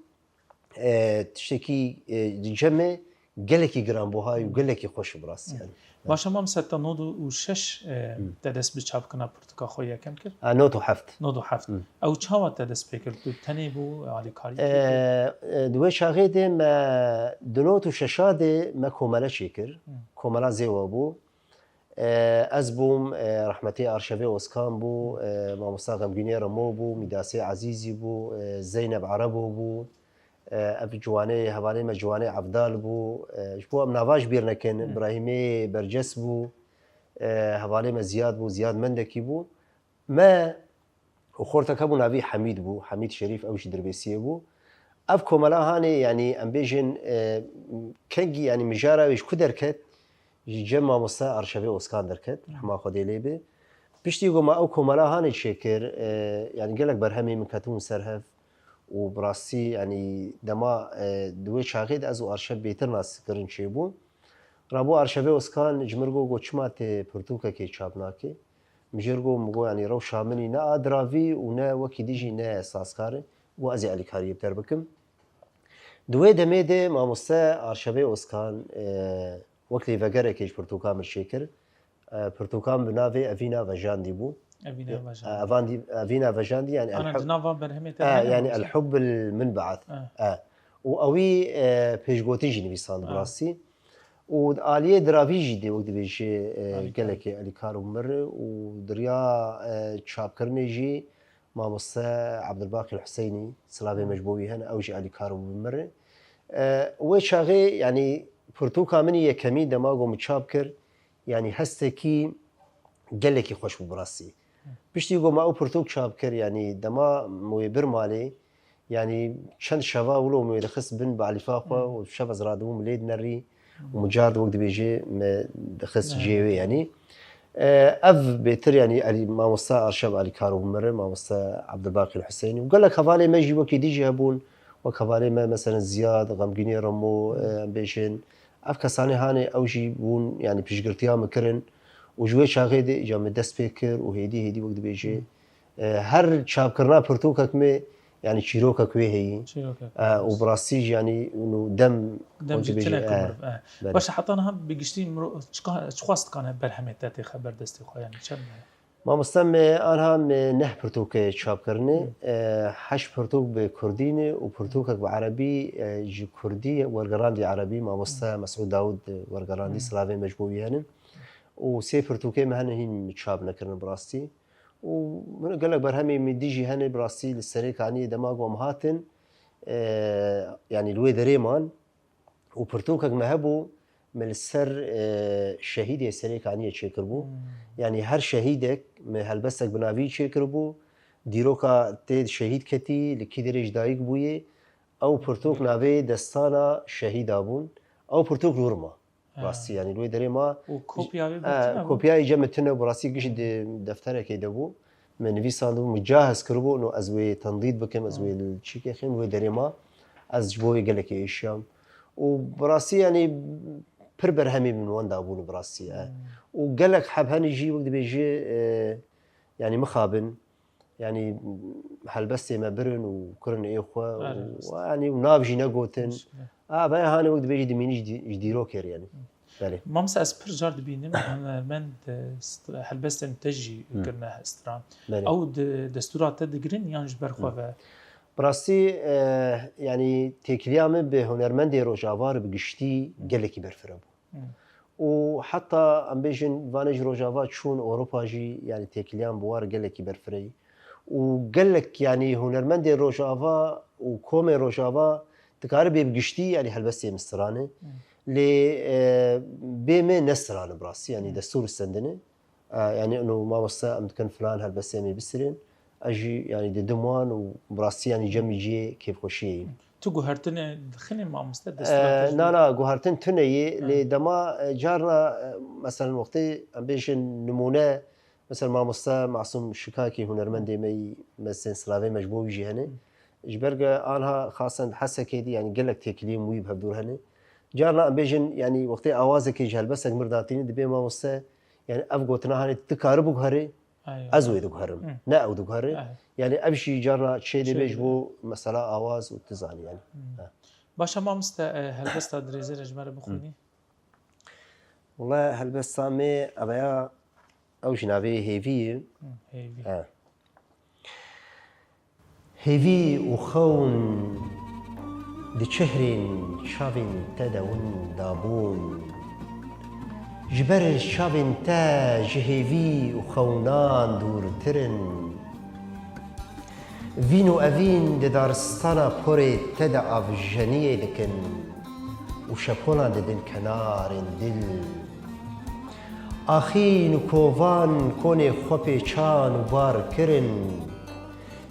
e, tiştekî, e, di cem me gelekî giranbuhay û gelekî xweş e bi rastî, yanî. Baş e, mamoste, te nod û şeş, e, Hmm. te dest bi çapkirina pirtûka xwe yekem kir? E, nod û heft. Nod û heft. Hmm. Ew çawa te dest pê kir? Tu tenê bû, alîkarî E, kir? e, di wê çaxê de me di nod û şeşa de me komele çêkir. Hmm. Komela Zêwa bû. E, ez bûm, e, rehmetê Arşevê Oskan bû, e, mamosta Xemgînê Remo bû, Mîdasê Ezîzî bû, e, Zeynep Erebo bû, e, ev ciwanê, hevalê me ciwanê Evdal bû, e, ji bo em nava ji bîr nekin, Hı. Birahîmê Berces bû, e, hevalê me Ziyad bû, Ziyad Mendekî bû. Me û xortek hebû, navî Hemîd bû, Hemîd Şerîf, ew jî Dirbêsiyê bû. Ev komela hanê, yanî em bêjin, e, kengî, yanî mijara wê ji ku derket? Ji cem mamoste Arşevê Oskan derket, Hı. rehma Xwedê lê be. Piştî ku me ew komela hanê çêkir, e, yanî gelek berhemê min ketibûn ser hev û bi rastî, yanî dema, e, di wê çaxê de ez û Arşev bêtir naskirin çêbûn. Rabû Arşevê Oskan ji min re got, got, çima tu pirtûkekê çap nakî? Min jê re got, min got, yanî rewşa min î ne a diravî û ne wekî dî jî ne sazkar e. Got, ez ê alîkariyê bi te re bikim. Di wê demê de mamoste Arşevê Oskan, e, wek lêvegerekê ji pirtûka min çêkir. E, pirtûka min bi navê Evîna Vejandî bû. Evîna E, Vejandî. Evandî-, Evîna Vejandî, yanî Ana El-Hub-, di nava berhemê te e, de hene yanî mamoste? El-Hubb El-Minbe'at. E. E. Û ewî, e, pêşgotî jî nivîsand bi E. rastî. Û di aliyê diravî jî de wek dibêje, e, Alîkar. gelekî alîkar bû min re û di riya, e, çapkirinê jî mamoste Ebdulbaqî Huseynî, silavê Hı. me ji bo wî hene, ew jî alîkar bû min re. E, wê çaxê, yanî, pirtûka min yekemî dema ku min çap kir, yanî, hestekî gelekî xweş bû bi rastî. Piştî ku me ew pirtûk çap kir, yanî, dema min wê bir malê, yanî, çend şeva wilo min wê dixist bin bi elîfa xwe û şev ez radibûm lê dinerî û min car wek dibêje me dixist cihê wê, yanî. E, ev bêtir, yanî, Elî, mamoste Arşev Elî Karo bimire, mamoste Ebdulbaqî Huseyinî û gelek hevalê me jî wekî dî jî hebûn. Wek hevalê me, meselen, Ziyad, Xemgînê Remo, e, em bêjin. Ev kesanê hanê ew jî bûn, yanî, piştgirtiya min kirin û ji wê çaxê de îca min dest pê kir û hêdî hêdî wek dibêje, e, her çapkirina pirtûkek me, yanî, çîrokek wê heyî. Çîrokek E, wê û heyî. Bi rastî jî, yanî, û dem Dem wek jî dibêje, tine ku e, mirov, e. Belê. Baş e, heta niha bi giştî mirov çiqa-, çiqas dikane berhemê te têxe ber destê xwe, yanî çend e? Mamoste, me anha me neh pirtûk çap kirine. E, heşt pirtûk bi kurdî ne û pirtûkek bi erebî, e, ji kurdî wergerandî erebî, mamoste Mesûd Dawud wergerandî, silavê me ji bo wî hene. Û sê pirtûkê me hene hîn çap nekirine bi rastî. Û min gelek berhemê min dî jî hene bi rastî li Serê Kaniyê dema ku em hatin, e, yanî li wê derê man. Û pirtûkek me hebû, me li ser, e, şehîdê Serê Kaniyê çêkiribû. Yanî her şehîdek me helbestek bi navî çêkiribû. Dîroka tê şehîd ketî, li kî derê ji dayik bûyê. Ew pirtûk navê Destana Şehîda bûn. Ew pirtûk li wir ma. Rastî, yanî li wê derê ma. Û kopya wê E, birtine bû? Kopyayê cem tune bû, rastî giş di defterekê de bû. Me nivîsandibû, min cahiz kiribû, no ez wê tendît bikim, ez wê li çîkê xim, wê derê ma. Ez ji bo wê gelekê êşiyam. Û bi rastî, yanî, pir berhemê min wenda bûn bi rastî, e. Û gelek heb henî jî, wek dibêjî, e, yanî mixabin, yanî helbestê me birin û kirin ê xwe û, yanî, û nav jî negotin. A, vaya hanê wek dibêjî dimînî ji dî-, ji dîrokê re, yanî. Belê. Mamoste, ez pir car dibînim, hunermend, e, st-, helbestên te jî kirine stran. Belê. Ew di destûra te digirin yan ji ber xwe ve? Bi rastî, e, yanî têkiliya min bi hunermendê Rojava re bi giştî gelekî berfireh bû. Û heta em bêjin, vanê ji Rojava çûn Ewropa jî, yanî têkiliyan bi war gelekî berfirehî. Û gelek, yanî hunermendê Rojava û komê Rojava dikare bê bi giştî, yanî helbestê min strane. Lê, e, bê me ne strane bi rastî, yanî destûr stendine. E, yanî ino mamoste em dikin filan helbestê me bistîrin. Ez jî, yanî, didim wan û bi rastî, yanî, cemî cihê kêfxweşiyê yî. Tu guhertinê dixînî mamoste, destûra te jî? E, na, na, guhertin tune yê, lê dema, e, carna, e, meselen, wextê em bêjin nimûne, meselen, mamoste Masûm Şikakî, hunermendê me yî, mesên silavê me ji bo wî jî hene. Ji ber ge anha xasen di Hesekê dî, yanî, gelek têkiliyên wî bi hevdûr hene. Carna em bêjin, yanî, wextê awazekê ji helbestek mir datînî, dibê mamoste, yanî, ev gotina hanê tu karî biguherî, Eywa. Ez wê diguherim. Hı. Ne ew diguhere. Eywa. Yanî ev jî carna çê dê bê ji bo mesela awaz û tu zanî yanî. Hı. He. Baş e mamoste, e, helbesta dirêzê re ji me re bixwînî. Wele helbesta me ev ya, ew jî navê Hêvî ye. Hı, Hêvî. He. Hêvî û xewn di çehrên çavên te de winda bûn. Ji ber çavên te ji hêvî û xewnan dûrtir in. Vîn û evîn di daristana porê te de avjeniyê dikin û şepolan didin kenarên dil. Axîn û kovan konê xwe pêçan û bar kirin.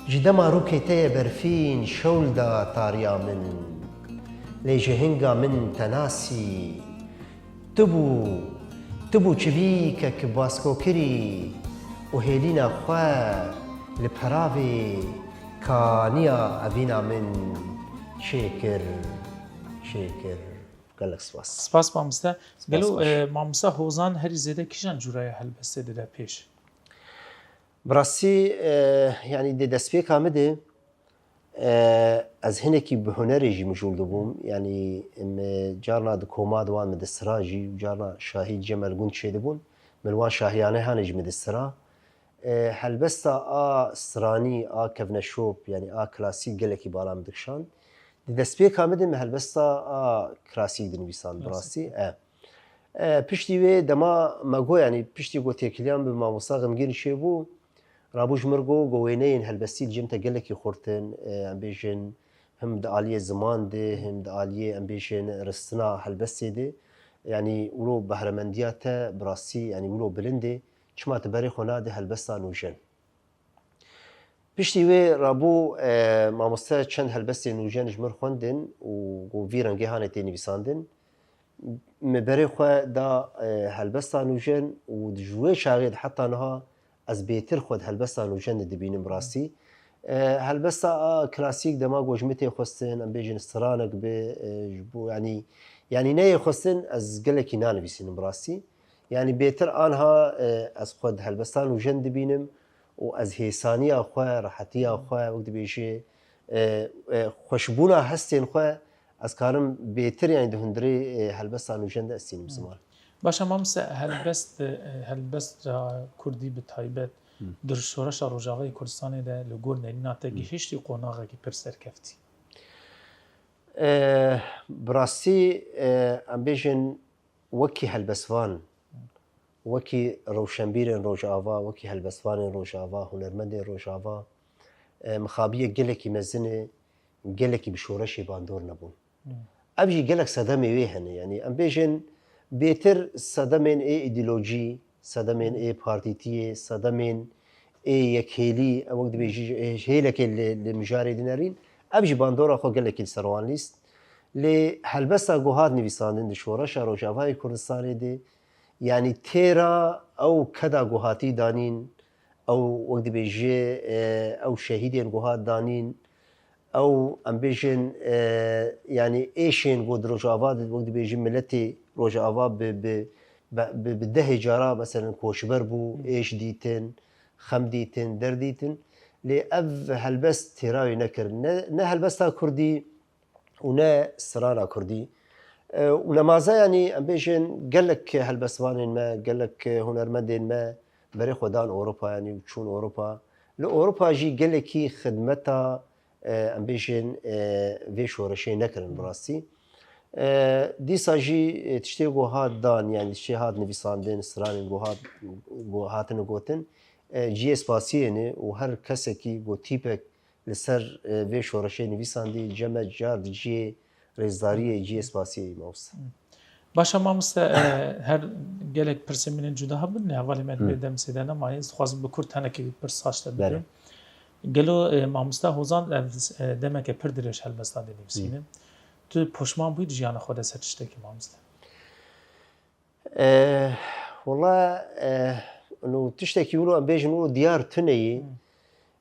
Ji dema rûkê te ye berfîn şewl da tariya min. Lê ji hinga min te nasî. Tu bû, tu bû çivîkek baskokirî û hêlîna xwe li peravê kaniya evîna min çêkir, çêkir. Gelek spas. Spas mamoste. Spas Gelo, baş. E, mamoste Hozan herî zêde kîjan cûreya helbestê dide pêş? Bi rastî, e, yanî di destpêka min de, e, ez hinekî bi hunerê jî mijûl dibûm. Yanî min carna di koma di wan min distira jî, carna şahî cem li gund çêdibûn. Min wan şahiyane hane jî min distira. E, helbesta a stranî, a kevneşop, yanî a klasîk gelekî bala min dikişand. Di destpêka min de min helbesta a klasîk dinivîsand bi rastî. Klasîk. E. E, piştî wê dema me got, yanî piştî ku têkiliyan bi mamosta Xemgîn çêbû, rabû ji mir got, got wêneyên helbestî li cem te gelekî xurt in, e, em bêjin, him di aliyê ziman de, him di aliyê, em bêjin, ristina helbestê de. Yanî wilo behremendiya te bi rastî, yanî wilo bilind e, çima tu berê xwe nadî helbesta nûjen? Piştî wê rabû, e, mamoste çend helbestên nûjen ji min xwendin û got vî rengê hanê tê nivîsandin. Min berê xwe da, e, helbesta nûjen û ji wê çaxê de heta niha ez bêtir xwe di helbesta nûjen de dibînim bi rastî. E, helbesta a klasîk dema ku ji min tê xwestin, em bêjin stranek be, e, ji bo, yanî, yanî neyê xwestin, ez gelekî nanivîsînim bi rastî. Yanî bêtir anha, e, ez xwe di helbesta nûjen dibînim û ez hêsaniya xwe, rehetiya xwe, wek dibêjê, e, e, xweşbûna hestên xwe ez karim bêtir, yanî di hundirê, e, helbesta nûjen de ez tînim ziman. Baş e, mamoste, helbest, e, helbesta kurdî bi taybet di şoreşa Rojavayê Kurdistanê de li gor nerîna te gihiştî qonaxekî pir serkeftî? E, bi rastî, e, em bêjin wekî helbestvan, wekî rewşenbîrên Rojava, wekî helbestvanên Rojava, hunermendên Rojava, e, mixabiyek gelekî mezin e, gelekî bi şoreşê bandor nebûn. Ev jî gelek sedemê wê hene. Yanî em bêjin bêtir sedemên ê îdeolojî, sedemên ê partîtiyê, sedemên ê yekhêlî, ew wek dibêjî, ê hêlekê li, li mijarê dinerîn. Ev jî bandora xwe gelekî li ser wan lîst. Lê helbesta ku hat nivîsandin di şoreşa Rojavayê Kurdistanê de, yanî têra ew keda ku hatî danîn, ew wek dibêjê, e, ew şehîdên ku hat danîn, ew, em bêjin, e, yanî êşên ku di Rojava de, wek dibêjin miletê Rojava bi, bi, bi, bi, bi dehê cara, meselen, koçber bû, êş dîtin, xem dîtin, derdîtin. Lê ev helbest têra wê nekir. Ne, ne helbesta kurdî û ne strana kurdî. E, û nemaze, yanî, em bêjin, gelek helbestvanên me, gelek hunermendên me berê xwe dan Ewropa, yanî, û çûn Ewropa. Li Ewropa jî gelekî xidmeta, e, em bêjin, e, vê şoreşê nekirin bi rastî. E, dîsa jî, e, tiştê ku hat dan, yanî tiştê hat nivîsandin, stranên ku hat, ku hatine gotin, e, cihê spasiyê ne û her kesekî ku tîpek li ser, e, vê şoreşê nivîsandî, cem e car di cihê rêzdariyê, cihê spasiyê, mamoste. Baş e, mamoste, e, her gelek pirsên min ên cuda hebin, lê hevalê me di vê demsê de nemaye. Ez dixwazim bi kurt hinekî pirs saç te bikim. Gelo, e, mamoste Hozan, ev, e, demeke pir dirêj helbesta dê nivîsîne. Tu poşman bûyî di jiyana xwe de ser tiştekî, mamoste? E, wela, e, û tiştekî wilo em bêjin wilo diyar tune yî.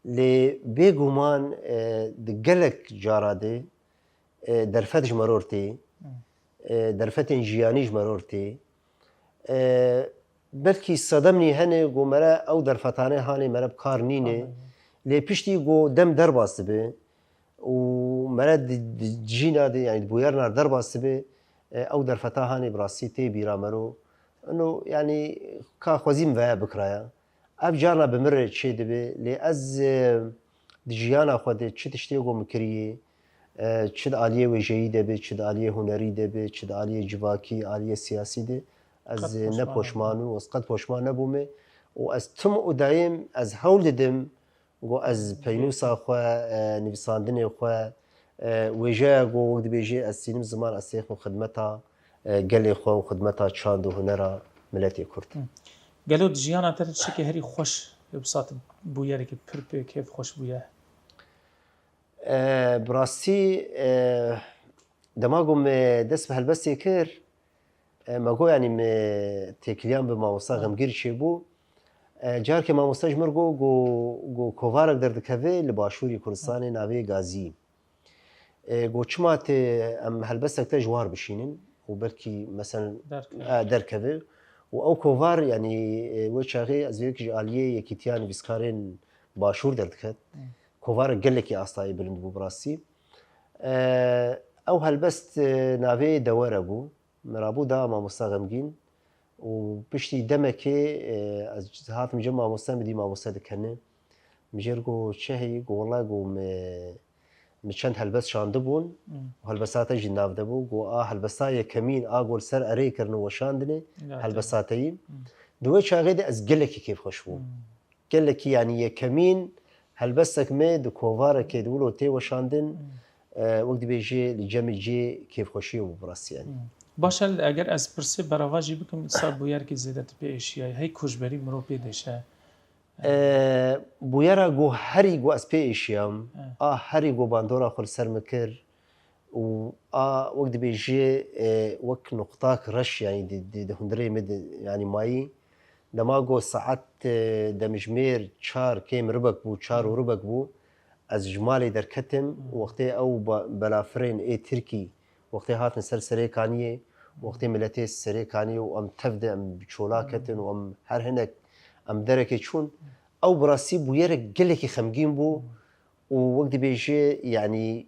Lê bêguman, e, di gelek cara de, e, derfet ji me re tê, e, derfetên jiyanî ji me re tê. E, belkî sedemnî hene ku me re ew derfetane hanê me re bi kar nîne. Lê piştî ku dem derbas dibe û me re di, di cîna de, yanî di bûyerna derbas dibe, e, ew derfeta hanê bi rastî tê bîra me re. Ino, yanî ka xwezî min veya bikiraya. Ev carna bi min re çêdibe, lê ez, e, di jiyana xwe de çi tiştê ku min kirî, e, çi di aliyê wêjeyî de be, çi di aliyê hunerî de be, çi di aliyê civakî, aliyê siyasî de, ez, e, ne poşman im û ez qet poşman nebûme û ez tim û daîm ez hewl didim ku ez peynûsa xwe, e, nivîsandinê xwe, e, wêjeya ku wek dibêjê ez tînim ziman, ez têxim xidmeta, e, gelê xwe û xidmeta çand û hunera miletê Kurd. Gelo di jiyana te de tiştekî herî xweş, wisa tu bûyerekî pir pê kêfxweş bûye? E, bi rastî, e, dema ku me dest bi helbestê kir, e, me got, yanî me têkiliyan bi mamosta Xemgîn çêbû. E, careke mamosta ji min re got, got, got kovarek derdikeve li başûrî Kurdistanê navê Gazî. E, got çima tê em helbestek te ji war bişînin û belkî, meselen, derkeve. E, derkeve. Û ew kovar, yanî, e, wê çaxê ez vê ji aliyê Yekîtiya Nivîskarên Başûr derdiket. Kovarek gelekî astayê bilind bû bi rastî. E, ew helbest, e, navê Dewere bû. Min rabû da mamosta Xemgîn û piştî demekê, e, ez hatim cem mamoste, min dî mamoste dikene. Min jê re got, çi heyî? Got, wela, got, me, me çend helbest şandibûn û helbesta te jî nav de bû. Got, a helbesta yekemîn, a got li ser erê kirine weşandinê, helbesta te yî. Di wê çaxê de ez gelekî kêfxweş bûm. Gelekî, yanî yekemîn helbestek me di kovarekê de wilo tê weşandin. e, wek dibêjê li cemê cê kêfxweşiyê bû bi rastî yanî. Hmm. Baş e, eger ez pirsê berava jî bikim, sa bûyerkî zêde tu pê êşiyayî, hey koçberî mirov pê dêşe. E, bûyera ku herî ku ez pê êşiyam, He. a herî ku bandora xwe li ser min kir û a wek dibêjê, e, wek nuqtak reş yanî di, di, di hundirê min de yanî mayî. Dema ku saet, e, demjimêr çar kêm ribek bû, çar û ribek bû, ez ji malê derketim. Hmm. Wextê ew ba-, belafirên ê Tirkî, wextê hatin ser Serê Kaniyê, wextê miletê Serê Kaniyê û em tev de em bi çola ketin û em her hinek em derekê çûn. Ew bi rastî bûyerek gelekî xemgîn bû û wek dibêjê, yanî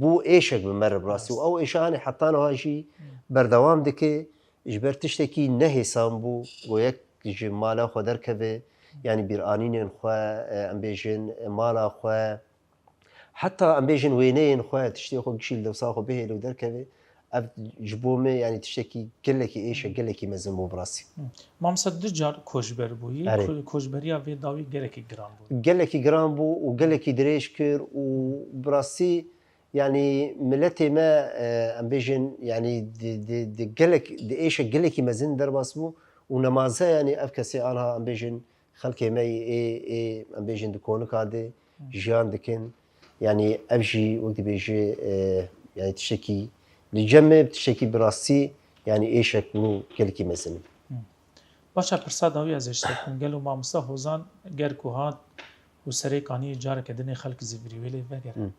bû êşek bi me re bi rastî. Û Rast. ew êşa hanê heta niha jî berdewam dike. Ji ber tiştekî nehêsan bû, ku yek ji mala xwe derkeve, yanî bîranînên xwe, e, em bêjin, e, mala xwe, heta em bêjin wêneyên xwe, tiştê xwe gişî li dewsa xwe bihêle û derkeve. Ev ji bo me, yanî tiştekî gelekî êşe, gelekî mezin bû bi rastî. Hı. Mamoste, du car koçber bûyî. Erê. Ko-, koçberiya vê dawî gelekî giran bû. Gelekî giran bû û gelekî dirêj kir û bi rastî, yanî miletê me, e, em bêjin, yanî di, di, di gelek, di êşe gelekî mezin derbas bû û nemaze, yanî ev kesê anha em bêjin, xelkê me yê ê, ê, em bêjin di konika de jiyan dikin. Yanî ev jî wek dibêje, e, yanî tiştekî li cem me, tiştekî bi rastî, yanî êşek nû gelekî mezin in. Hı. Baş e, pirsa dawî ez ê ji te bikim. Gelo mamoste Hozan ger ku hat û Serê Kaniyê careke din ê xelk zîvirî wê lê vegere? Hı.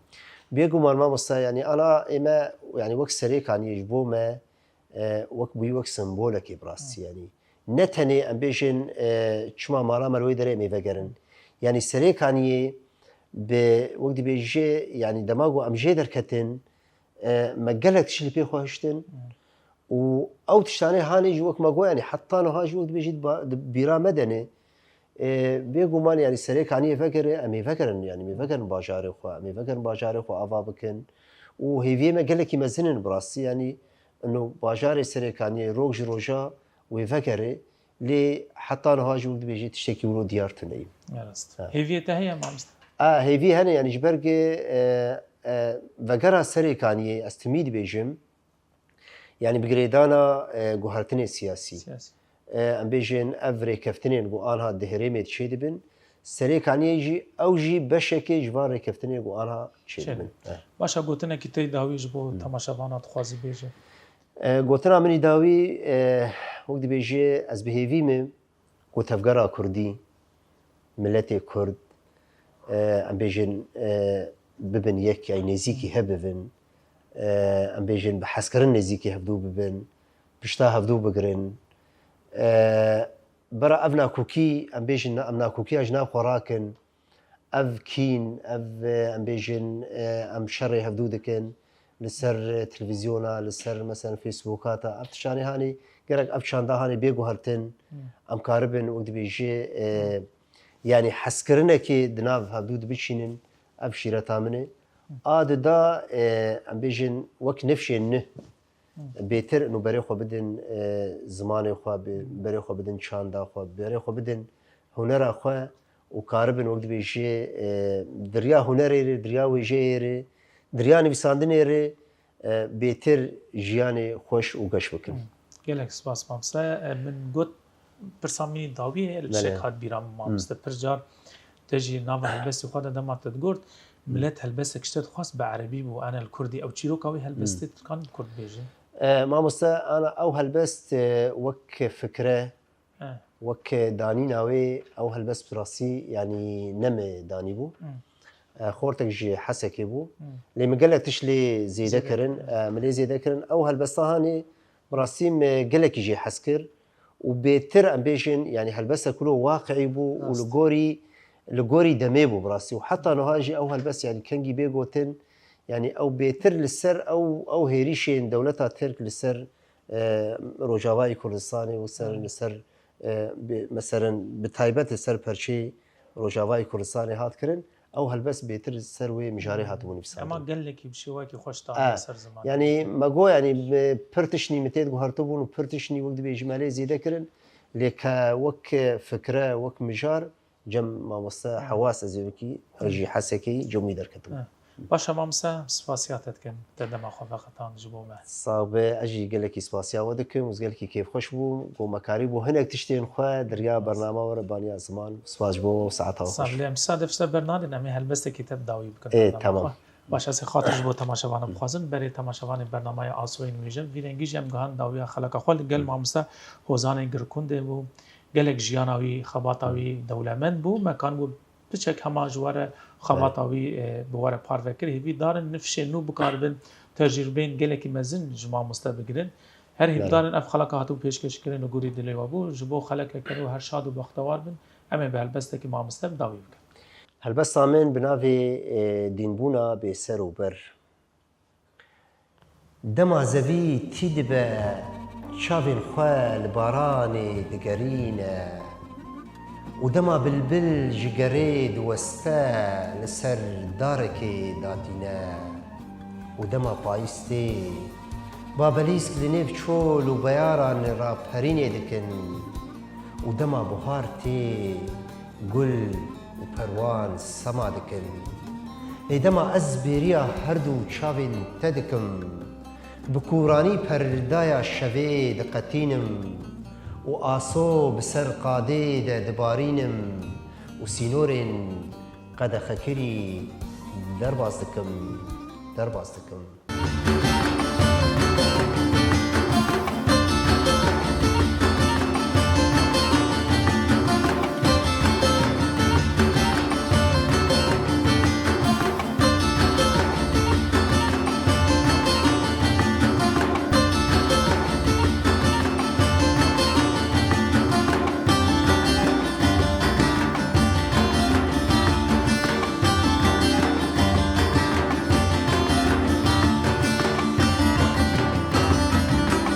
Bêguman mamoste, yanî ana ê me, yanî wek Serê Kaniyê ji bo me, e, wek bûyî wek sembolekê bi rastî, Hı. yanî ne tenê em bêjin, e, çima mala me li wê derê em ê vegerin. Yanî Serê Kaniyê bi wek dibêje, yanî dema ku em jê derketin, e, me gelek tişt li pê xwe hiştin. Hı. Û ew tiştanê hanê jî wek me got, yanî heta niha jî wek dibêjî di ba-, di bîra me de ne. E, bêguman, yanî Serê Kaniyê vegere, em ê vegerin, yanî em ê vegerin bajarê xwe, em ê vegerin bajarê xwe ava bikin. Û hêviyê me gelekî mezin in bi rastî, yanî ino bajarê Serê Kaniyê roj ji roja wê vegere, lê heta niha jî wek dibêjî tiştekî wilo diyar tune ye. Ya rast. Ha. Hêviyê te heye mamoste? A, hêviyê hene, yanî ji ber ku, e, e, vegera Serê Kaniyê ez timî dibêjim, yanî bi girêdana, e, guhertinê siyasî. Siyasî. E, em bêjin ev rêkeftinên ku anha di herêmê de çêdibin, Serê Kaniyê jî, ew jî beşekê ji van rêkeftinên ku anha çêdibin. Çêdibin. E. Baş e, gotinekî te yî dawî ji bo Hı. temaşevana dixwazî bêje? E, gotina min yî dawî, e, wek dibêje, ez bi hêvî me ku tevgera Kurdî, miletê Kurd, e, em bêjin, e, bibin yek, yanî nêzîkî hebibin, e, em bêjin bi hezkirin nêzîkî hevdû bibin, pişta hevdû bigirin. E, bera ev nakokî, em bêjin, em nakokiya ji nav xwe rakin, ev kîn, ev, e, em bêjin, e, em şerê hevdû dikin, li ser, e, televîzyona, li ser, meselen, Facebooka ta, ev tiştanê hanê gerek ev çanda hanê bê guhertin, Hmm. em karibin, wek dibêje, e, Hmm. yanî hezkirinekê di nav hevdû dibiçînin, ev şîreta min e. Hmm. A di da, e, em bêjin, wek nifşên nû, Hmm. bêtir û berê xwe bidin, e, zimanê xwe, bi-, berê xwe bidin çanda xwe, berê xwe bidin hunera xwe û karibin wek dibêje, e, di riya hunerê re, di riya wêjeyê re, di riya nivîsandinê re, e, bêtir jiyanê xweş û geş bikin. Hmm. Gelek spas mamoste. E, min got pirsa min yî dawî heye, li Belê. şek hat bîra min mamoste. Hmm. Pir car te jî nava helbestê xwe de dema te digot, Hmm. milet helbestek ji te dixwast bi erebî bû, ene li kurdî. Ew çîroka wê helbestê Hmm. tu dikanî bi kurd bêjî? E, mamoste, ana ew helbest, e, wek fikre, He. Wek danîna wê ew helbest bi rastî, yanî ne min danîbû. Hmm. E, xortek ji Hesekê bû. Hmm. Lê min gelek tişt lê zêde Zêde kirin. kirin. E, min lê zêde kirin. Ew helbesta hanê bi rastî min gelekî jê hez kir. Û bêtir em bêjin, yanî helbestek wilo waqiî bû û Rast. li gorî, li gorî demê bû bi rastî. Û heta niha jî ew helbest, yanî kengî bê gotin, yanî ew bêtir li ser ew, ew hêrîşên dewleta Tirk li ser e, Rojavayê Kurdistanê û ser, Hmm. li ser, e, bi, meselen, bi taybet li ser perçeyê Rojavayê Kurdistanê hat kirin, ew helbest bêtir li ser wê mijarê Hmm. hatibû nivîsandin. Ema gelekî bi şêwekî xweş E, taniye ser zimanê. yanî me got, yanî, e, pir tiştî min tê diguhertibûn û pir tiştî wek dibêjî me lê zêde kirin, lê ke wek fikre, wek mijar, cem mamoste Hmm. Hewas ez ê wekî, Hmm. jî Hesekê, cem wî derketibû. Hmm. Baş e mamoste, spasiya te dikim, te dema xwe veqetand ji bo me. Sax be, ez jî gelekî spasiya we dikim û gelekî kêfxweş bûm ku me karîbû hinek tiştên xwe di riya bernama we re baniya ziman. Spas ji bo we û saeta we xweş. Sax bile, em dîsa def ji te bernadin, em ê helbestekî te bi dawî bikin. Ê, tamam. Baş, ez ê xatir ji bo temaşevanan bixwazim. Berê temaşevanê bernameya Asoyê Nûjin, vî rengî jî em gihan dawiya xeleka xwe li gel mamoste Hozanê Girkundê bû. Gelek jiyana wî, xebata wî dewlemend bû. Me kanibû piçek hema ji we re xebata wî, e, bi we re parve kir. Hêvîdar in nifşên nû bikaribin tecrûbeyên gelekî mezin ji mamoste bigirin. Her hêvîdar in ev xeleka hatibû pêşkêşkirin li gorî dilê we bû. Ji bo xelekeke nû her şad û bextewar bin. Em ê bi helbestekî mamoste bi dawî bikin. Helbesta min bi navê, e, Dînbûna Bêser û Ber. Dema zevî tî dibe, çavên xwe li baranê digerîne û dema bilbil ji gerê diweste, li ser darekê datîne û dema payîz tê, babelîsk li nêv çol û beyaran raperînê dikin û dema buhar tê, gul û perwan sema dikin. Lê dema ez bêriya herdu çavên te dikim, bi kûranî perdaya şevê diqetînim û aso bi ser qadê de dibarînim û sînorên qedexekirî derbas dikim, derbas dikim.